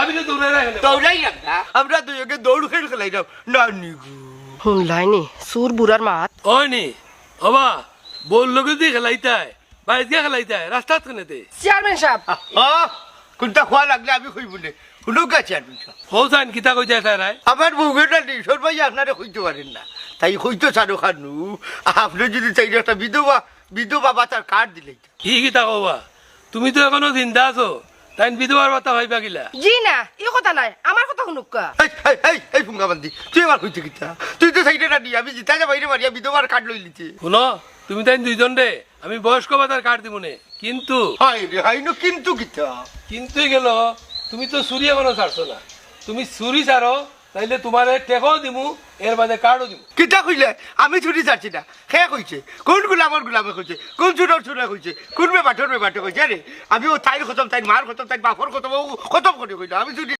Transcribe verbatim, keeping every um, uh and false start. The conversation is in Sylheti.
আমি তো দৌড়াই রাখি না। দৌড়াই রাখ না। আমরা দুইওগে দৌড় খেল খেলাইরাম। না নিগু। হুনলায়নি, চুর বুড়ার মাত। অয়নি, ওবা, বউর লগে দি খেলাইতায়, বাইরে গিয়া খেলাইতায়, রাস্তাত কেনেতে? Chairman sub. আহ, কুনটা কওয়া লাগলে আমি কইমুনে। হুনউক্কা চেয়ারম্যান সাব। কও চাইন, কিতা কইতায় তাইন? আমার বউগরে নি, সরবাই আপনারে কইতো পারের না। তাই কইতো চারো খানু, আপনে যুদি তাইরে একটা বিধবা, বিধবা ভাতার কার্ড দিলাইতা। ই কিতা কও বা? তুমি তো এখনো জিন্দা আছো, তাইন বিধবার ভাতা পাইবা কিলা? জি না, ই কথা নায়, আমার কথা হুনউক্কা। এই, এই, এই, এই ফুঙ্গা বান্দি, তুই আমার কইতে কিতা? তুই তো চাইরে না নি, আমি জিতা যা বাইরে মারিয়া বিধবার কার্ড লইলিতে। হুনো, তুমি তাইন দুইজনরে আমি বয়স্ক ভাতার কার্ড দিমুনে, কিন্তু হায় রে, হায় নু, কিন্তু কিতা? কিন্তু গেল, তুমি তো চুরি এখনো ছাড়ছো না। তুমি চুরি ছাড়ো, তাইলে তুমারে টেকাও দিমু, এর বাদে কার্ডও দিমু। কিতা কইলে? আমি চুরি ছাড়ছি না। কে কইছে? কুন গুলামর গুলামে কইছে? কুন চুরর চুরে কইছে? কুন বেবাটর বেবাটে কইছে? আরে, আমি অউ তাইর খতম, তাইর মার খতম, তাইর বাপর খতম, অউ খতম করি কইলো। আমি চুরি